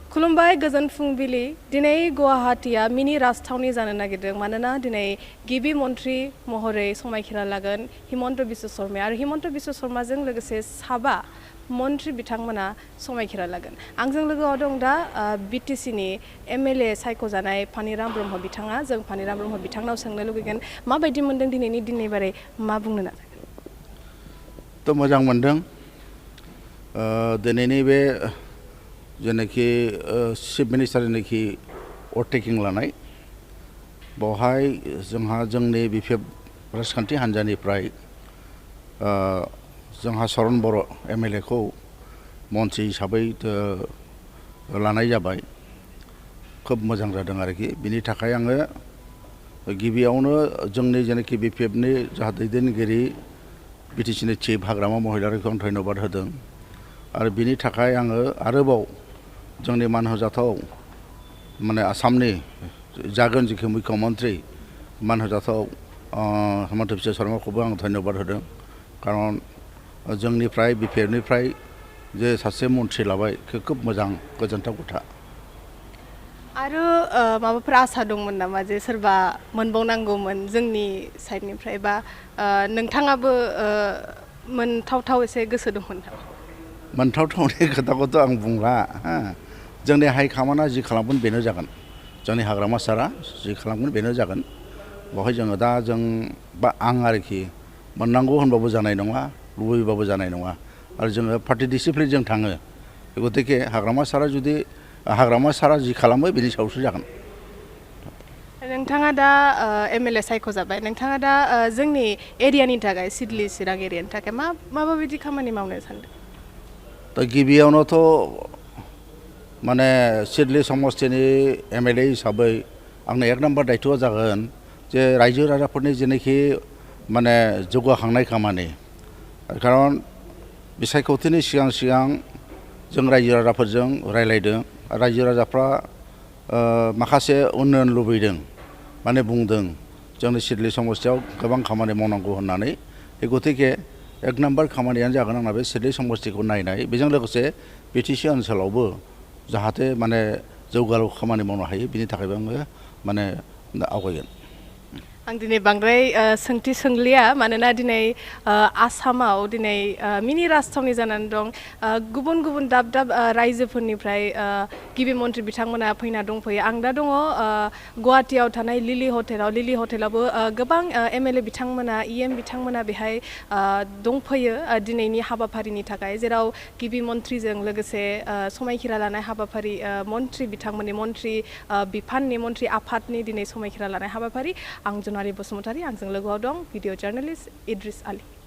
खुलुमबाय गोजोन फुंबिलि दिनै गुवाहाटीया मिनि राजथावनि जानो नागिरदों मानोना दिनै गिबि मन्त्रि महरै समायखिरा लागोन हिमन्त बिश्व शर्मा आरो हिमन्त बिश्व शर्माजों लोगोसे साबा मन्त्रि बिथांमोना समायखिरा लागोन आंजों लोगोआव दं दा बिटिसिनि एमएलए सायख'जानाय फानिराम ब्रह्म बिथाङा जों फानिराम ब्रह्म बिथांनाव सोंनो लुगैगोन माबायदि मोनदों दिनैनि दिननि बारै मा बुंनो नाजागोन तो मोजां मोनदों दिनैनि बे जेनाखि चिफ मिनिस्टार जेनाखि अभारटेकिं लानाय बेवहाय जोंहा जोंनि बिपिएफ राजखान्थि हान्जानिफ्राय जोंहा चरण बर' एमएलए खौ मन्त्रि हिसाबै लानाय जाबाय खोब मोजां जादों आरोखि बिनि थाखाय आङो गिबियावनो जोंनि जेनाखि बिपिएफनि जाहा दैदेनगिरि बिटिसिनि चिफ हाग्रामा महिलारिखौ आं धन्यबाद होदों आरो बिनि थाखाय आङो आरोबाव जोंनि मान होजाथाव माने आसामनि जागोन जिखि मुख्यमन्त्रि मान होजाथाव हिमन्त बिश्व शर्माखौबो आं धन्यबाद होदों खारन जोंनिफ्राय बिपिएफनिफ्राय जे सासे मन्त्रि लाबाय खोब मोजां गोजोनथाव खोथा आरो माबाफोर आसा दंमोन नामा जे सोरबा मोनबावनांगौमोन जोंनि साइडनिफ्राय बा नोंथाङाबो मोनथावथाव एसे गोसो दंमोन नामा मोनथावथावनि खोथाखौथ' आं बुंला जोंनि हाइकमान्डआ जि खालामगोन बेनो जागोन जोंनि हाग्रामा सारा जि खालामगोन बेनो जागोन बेवहाय जोङो दा जों बा आं आरोखि मोननांगौ होनबाबो जानाय नङा लुबैबाबो जानाय नङा आरो जोङो पार्टि डिसिप्लिनजों थाङो गतिके हाग्रामा सारा जि खालामो बेनि सायावसो जागोन नोंथाङा दा एमएलए सायख'जाबाय नोंथाङा दा जोंनि एरियानि थाखाय सिडली चिरां एरियानि थाखाय माबायदि खामानि मावनो सानदों दा गिबियावनोथ' माने सिडली समस्तिनि एमएलए हिसाबै आंनो एक नाम्बार दायथ'आ जागोन जे रायजो राजाफोरनि जेनाखि माने जौगाखांनाय खामानि खारन बिसायख'थिनि सिगां जों रायजो राजाफोरजों रायलायदों रायजो राजाफ्रा माखासे उन्नयन लुबैदों माने बुंदों जोंनि सिडली समस्तियाव गोबां खामानि मावनांगौ होननानै गतिके एक नाम्बार खामानियानो जागोन आंना बे सिडली समस्तिखौ नायनाय बेजों लोगोसे बिटिसि ओनसोलावबो जाहाथे माने जौगालु खामानि मावनो हायो बिनि थाखायबो आङो माने आवगायगोन आं दिनै बांद्राय सोंथि सोंलिया मानोना दिनै आसामाव दिनै मिनि राजथावनि जानानै दं गुबुन गुबुन दाब दाब रायजोफोरनिफ्राय गिबि मन्त्रि बिथांमोना फैना दंफैयो आं दा दङ गुवाहाटीयाव थानाय लिलि हटेलावबो गोबां एमएलए बिथांमोना इएम बिथांमोना बेहाय दंफैयो दिनैनि हाबाफारिनि थाखाय जेराव गिबि मन्त्रिजों लोगोसे समायखिरा लानाय हाबाफारि मन्त्रि बिथांमोननि मन्त्रि बिफाननि मन्त्रि आफादनि दिनै समायखिरा लानाय हाबाफारि आं जनारि बसुमतारी आंजों लोगोआव दं भिडिअ जार्नालिस्ट इद्रिस आली